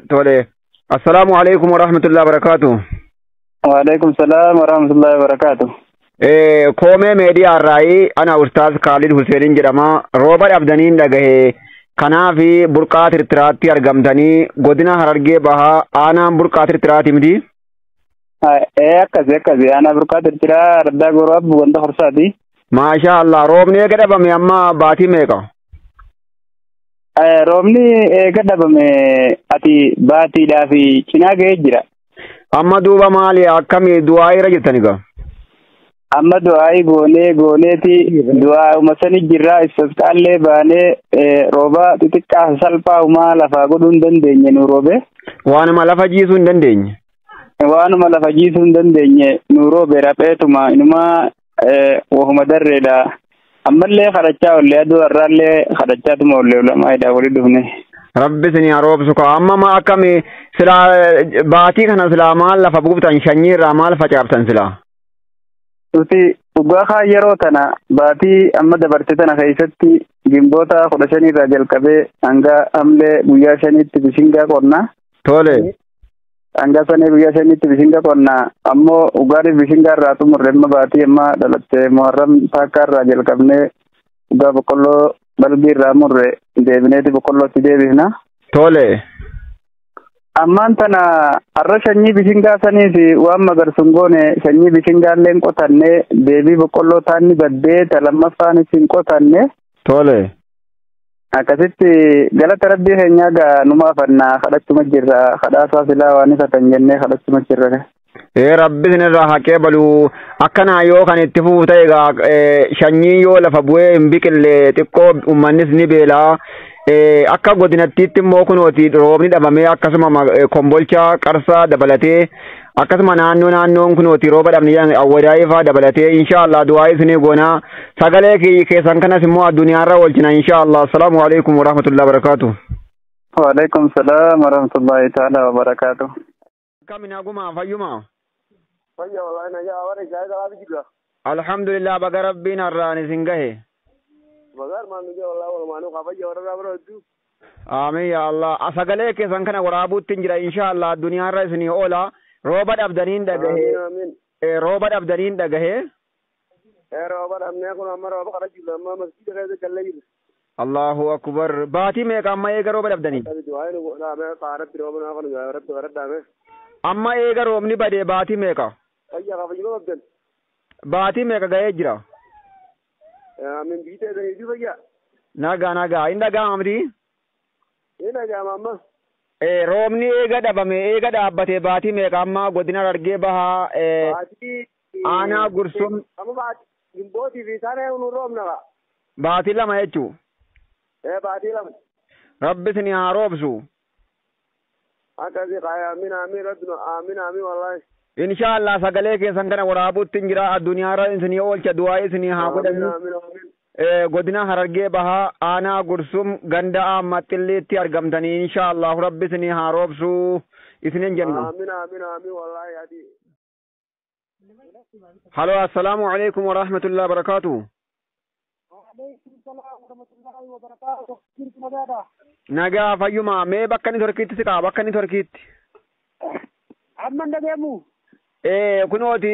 Tole. Assalaamu alaikum wa rahmatullahi wa barakaatu. Wa alaikum salaam wa rahmatullahi wa barakaatu. Koomee meediyaa irraayi ana Ustaaz Kaalid Huseeniin jedhama. Rooba dhabdaniin dhagahe. Kanaaf burqaa tirtiraatti argamtanii godina Harargee Bahaa aanaan burqaa tirtiraati miti. Akkasi akkasi aanaa burqaa tirtiraa Raddaa Gooroo Abbu wanta horsaati. Maashaa Allah, roobni eega dhabame amma baatii meeqa? Roobni eega dhabame ati baatiidhaa fi cinaa ga'ee jira. Amma duuba maali akkamii du'aa irra jirtani gaa? Amma du'aayi goonee gooneeti du'aa'uma sani jirraa istisqaallee baanee rooba xixiqqaa salphaa umaa lafaa godhuu hin dandeenye nu roobe. Waanuma lafa jiisuu hin dandeenye. Waanuma lafa jiisuu hin dandeenye nu roobe rapheetuma inumaa wahuma darreedha. Ammallee kadhachaa ollee aduu har'aallee kadhachaatuma ollee ulamaa'idha walii dhufne. Rabbi isin haa roobsu kaa. Amma ma akkami silaa baatii kana silaa maal lafa buuftan shanyii irraa maal facaaftan silaa? Nuti dhugaa yeroo tana baatii amma dabarte tana keessatti gimboota 15 irraa jalqabee hanga hamlee guyyaa 5tti bishingaa qonna. Tole. Hanga sanii guyyaa 5tti bishingaa qonna. Ammoo dhugaatiif bishingaa irraa xumurre amma baatii amma dhalatte Muharram taakkaa irraa jalqabnee dhugaa boqqolloo balbii irraa murre deebineeti boqqollootti deebifna. Tole. Ammaan tana har'a sanyii bishingaa saniif waan magarsuun goone sanyii bishingaallee hin qotanne deebii boqqolloo taanni baddee ta lammaffaanis hin qotanne. Tole. Akkasitti galata rabbii keenyaa gaa numa afannaa kadhachuma jirra kadhaasaa silaa waan ifatan jennee kadhachuma jirra. Rabbi isinirraa haqee baluu akkanaa yoo kan itti fufu ta'e egaa sanyiin yoo lafa bu'ee hin biqille xiqqoo uummannis ni beelaa. Akka godinattiitti immoo kunooti roobni dhabamee akkasuma kombolchaa qarsaa dabalatee akkasuma naannoo naannoon kunooti rooba dhabne jedhan awwadaa'ii fa'aa dabalatee inshaallah du'aa isinii goonaa sagalee keessan kanas immoo addunyaarra oolchina inshaallah. Assalaamu alaikum warahmatullahi wabarakaatu. Wa alaikum salaam warahmatullahi ta'ala wabarakaatu. Akkami naguma fayyuma? Fayya wallahi nagaa warra gaa'ela dhaabaa jira. Alhamdulillah baga rabbiin har'aan isin gahe. Bagar maal nuti wallahi walumaanuu qaba warra dhaabaa hedduu. Amiin yaa Allah. Sagalee keessan kana waraabuutti hin jira inshaallah addunyaarra isinii oola. Rooba dhabdaniin dhagahe. Rooba dhabdaniin dhagahe. Rooba dhabnee kun amma rooba qara jiru amma masjiida keessa gallee jiru. Allahu akbar. Baatii meeqa amma eega rooba dhabdanii? Amma eega roobni badee baatii meeqa? Baatii meeqa ga'ee jira? Amiin biitee dheedhii fayyaa. Nagaa nagaa hin dhaga'ama miti? Hin dhaga'ama amma. Roobni eega dhabame eega dhaabbatee baatii meeqa amma godina Harargee Bahaa aanaa Gursum. Amma baatii gimbootii fi isaan nu roobna. Baatii 2 jechuu. Baatii 2. Rabbi isin haa roobsu. Akkasii qaaya amiin amiin rabbi amiin amiin wallahi. Inshaallah sagalee keessan kana waraabuutti hin jira addunyaarra isinii oolcha du'aa isinii haa godhani. Godina Harargee Bahaa aanaa Gursum ganda Ammaxxilleetti argamtanii inshaallah rabbi isinii haa roobsu isiniin jenna. Amiin amiin amiin wallahi ati. Halo assalaamu alaikum wa rahmatullahi wa barakaatu. Nagaa fayyuma mee bakka inni torkiitti siqaa bakka inni torkiitti. Amma dhagamu. Kunooti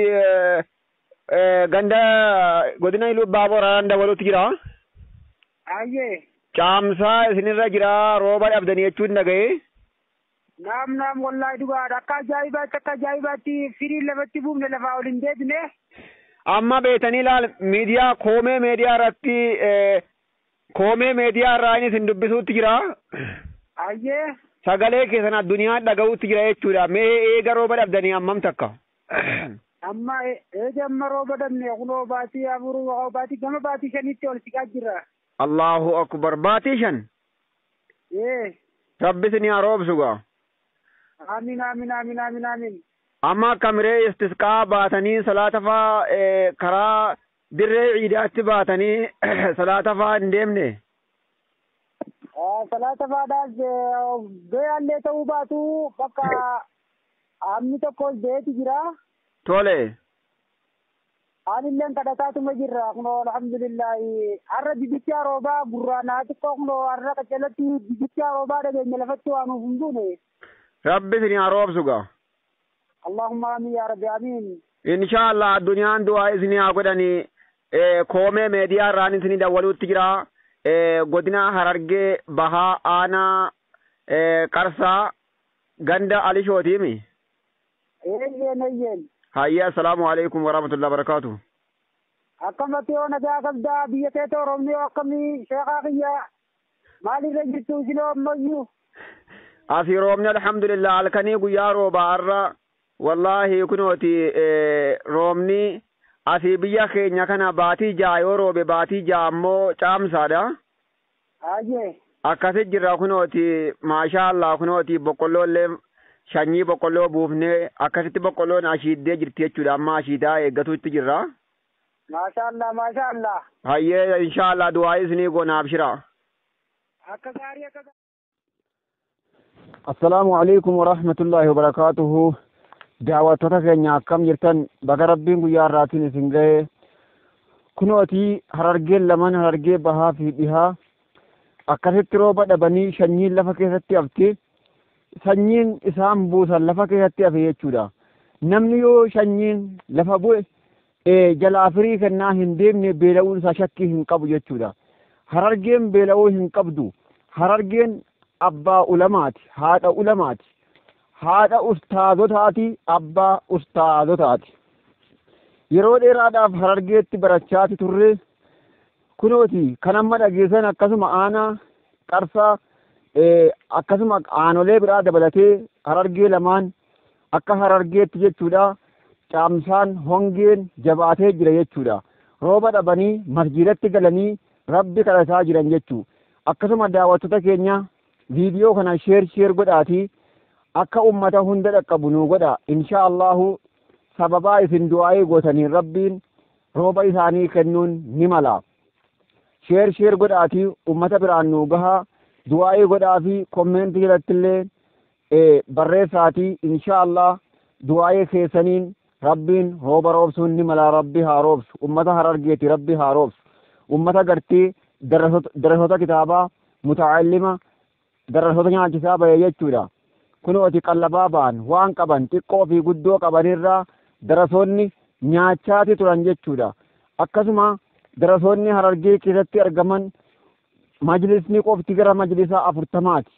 ganda godina Iluu Abbaa Booraan dabaluutti jira. Ayyee. Caamsaa isinirra jira rooba dhabdanii jechuun dhagaye. Naam naam wallahi dhugaadha akka ajaa'ibaatti akka ajaa'ibaatti firii lafatti buufne lafaa ol hin deebine. Amma beetanii ilaal miidiyaa koomee miidiyaa irratti koomee miidiyaa irraa inni isin dubbisuutti jira. Ayyee. Sagalee keessan addunyaa dhaga'uutti jira jechuudha. Mee eega rooba dhabdanii hammam takka? Amma eega amma rooba dhabne kunoo baatii 4 baatii gama baatii 5tti ol siqaa jirra. Allahu akbar baatii 5? Rabbi isin haa roobsu gaa. Amiin amiin amiin amiin amiin. Amma akkamiree istisqaa baatanii salaata faa karaa dirree ciidaatti baatanii salaata faa hin deemne? Salaata faadhaas beeyallee ta'uu baatu bakka amni tokko beeti jira. Tole. Anilleen kadhataatuma jirra kunoo alhamdulillahi har'a bibichaa roobaa gurraanaa xiqqoo kunoo har'a qaccalatti bibichaa roobaa dhageenya lafatti waa nuuf hin buune. Rabbi isin haa roobsu gaa. Allahumma amiin yaa rabbi amiin. Inshaallah addunyaan du'aa isin haa godhani. Koomee meediyaa irraan isin dawwaluutti jira. Godina Harargee Bahaa Aanaa Qarsaa ganda Alishootiimi. Eeyyeen eeyyeen. Hayya assalaamu alaikum warahmatullahi wabarakatuh. Akkamatti yoo nagaa qabdaa biyya keessa Oromoo akkamii sheekaa kiyya maalirra jirtu isinoo ammayyuu. Asii roobni alhamdulillah halkanii guyyaa roobaa har'a wallaahi kunooti roobni asii biyya keenya kana baatii 6 yoo roobe baatii 6 ammoo caamsaadha. Hayyee. Akkasi jirra kunooti maashaa Allah kunooti boqqolloollee sanyii boqqolloo buufnee akkasitti boqqolloon ashiiddee jirti jechuudha amma ashiidaa eeggatuutti jirra. Maashaa Allah maashaa Allah. Hayyee inshaallah du'aa isinii goona abshira. Akka gaarii akka gaarii. Assalaamu alaikum warahmatullahi wabarakaatuhu. Daawwattoota keenya akkam jirtan baga rabbiin guyyaa har'aatiin isin ga'e. Kunooti Harargeen lamaan Harargee bahaa fi dhihaa akkasitti rooba dhabanii sanyiin lafa keessatti hafti. Sanyiin isaan buusan lafa keessatti hafe jechuudha. Namni yoo sanyiin lafa bu'e jalaa firii kennaa hin deemne beela'uun isaa shakkii hin qabu jechuudha. Harargeen beela'uu hin qabdu. Harargeen abbaa ulamaati, haadha ulamaati, haadha ustaazotaati, abbaa ustaazotaati. Yeroo dheeraadhaaf Harargeetti barachaati turre. Kunooti kan amma dhageessan akkasuma aanaa Qarsaa akkasuma aanolee biraa dabalatee Harargee lamaan akka Harargeetti jechuudha. Caamsaan hongeen jabaatee jira jechuudha. Rooba dhabanii masjiidatti galanii rabbi kadhataa jiran jechuu. Akkasuma daawwattoota keenya viidiyoo kana sheer sheer godhaatii akka ummata hunda dhaqqabu nuu godha. Insha Allahu sababaa isin du'aa'ii gootaniin rabbiin rooba isaanii kennuun ni mala. Sheer sheer godhaatii ummata biraan nuu gahaa. Du'aa'ii godhaa fi kommeentii jalatti illee barreessaatii insha Allah du'aa'ii keessaniin rabbiin rooba roobsuun ni mala. Rabbi haa roobsu. Ummata Harargeeti rabbi haa roobsu. Ummata gartee darasoota kitaabaa muta'allima darasoota nyaachisaa bahe jechuudha. Kunooti qallabaa ba'an waan qaban xiqqoo fi guddoo qabanirraa darasoonni nyaachaati turan jechuudha. Akkasuma darasoonni Harargee keessatti argaman majlisni qofti gara majlisa 40ti.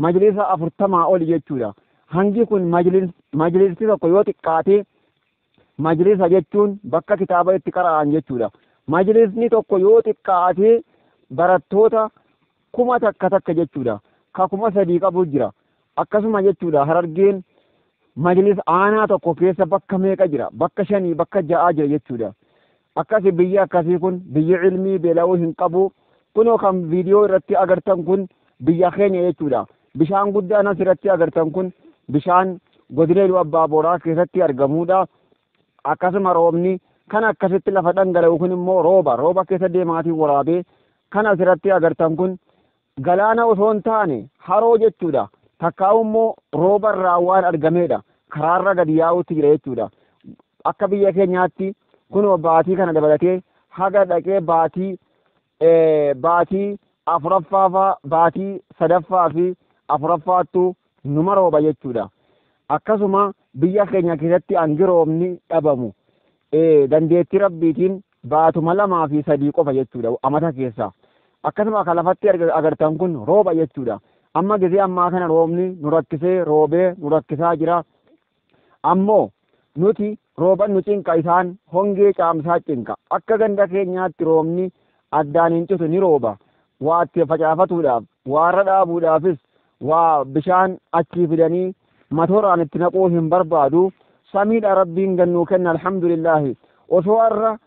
Majlisa 40 oli jechuudha. Hangi kun majlisni tokko yoo xiqqaate majlisa jechuun bakka kitaaba itti qara'an jechuudha. Majlisni tokko yoo xiqqaate barattoota 1000 takka jechuudha. Ka 3000 qabu jira. Akkasuma jechuudha Harargeen majlis aanaa tokko keessa bakka meeqa jira? Bakka 5 bakka 6 jira jechuudha. Akkasi biyyi akkasii kun biyyi ilmii beela'uu hin qabu. Kunoo kan viidiyoo irratti agartan kun biyya keenya jechuudha. Bishaan guddaan asirratti agartan kun bishaan godina Iluu Abbaa Booraa keessatti argamudha. Akkasuma roobni kan akkasitti lafa dhangala'u kun immoo rooba. Rooba keessa deemaatiin waraabee kan asirratti agartan kun galaana osoo hin taane haroo jechuudha. Takkaa'u immoo rooba irraa waan argamedha. Karaarra gadi yaa'utti jira jechuudha. Akka biyya keenyaatti kunoo baatii kana dabalatee haga dhaqee baatii 4ffaa faa baatii 3ffaa fi 4ffaattu numa rooba jechuudha. Akkasuma biyya keenya keessatti hangi roobni dhabamu dandeettii rabbiitiin baatuma 2 fi 3 qofa jechuudha amata keessa. Akkasuma kan lafatti agartan kun rooba jechuudha. Amma gisee ammaa kana roobni nu rakkisee roobee nu rakkisaa jira. Ammoo nuti rooban nu cinqa isaan hongee caamsaa cinqa. Akka ganda keenyaatti roobni addaan hin citu ni rooba. Waa itti facaafatuudhaaf, waarra dhaabuudhaafis waa bishaan achii fidanii matooraan itti naquu hin barbaadu. Samiidha rabbiin gannuu kenna alhamdulillahi. Osoo har'a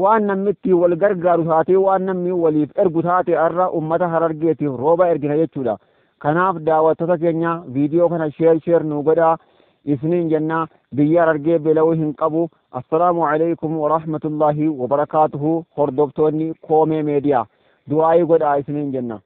waan namni ittiin wal gargaaru taatee waan namni waliif ergu taate har'a ummata Harargeetiif rooba ergina jechuudha. Kanaaf daawwattoota keenya viidiyoo kana sheer sheer nuu godhaa isiniin jenna. Biyya Harargee beela'uu hin qabu. Assalaamu alaikum warahmatullahi wabarakaatuhu. Hordoftoonni Koomee Meediyaa du'aa'ii godhaa isiniin jenna.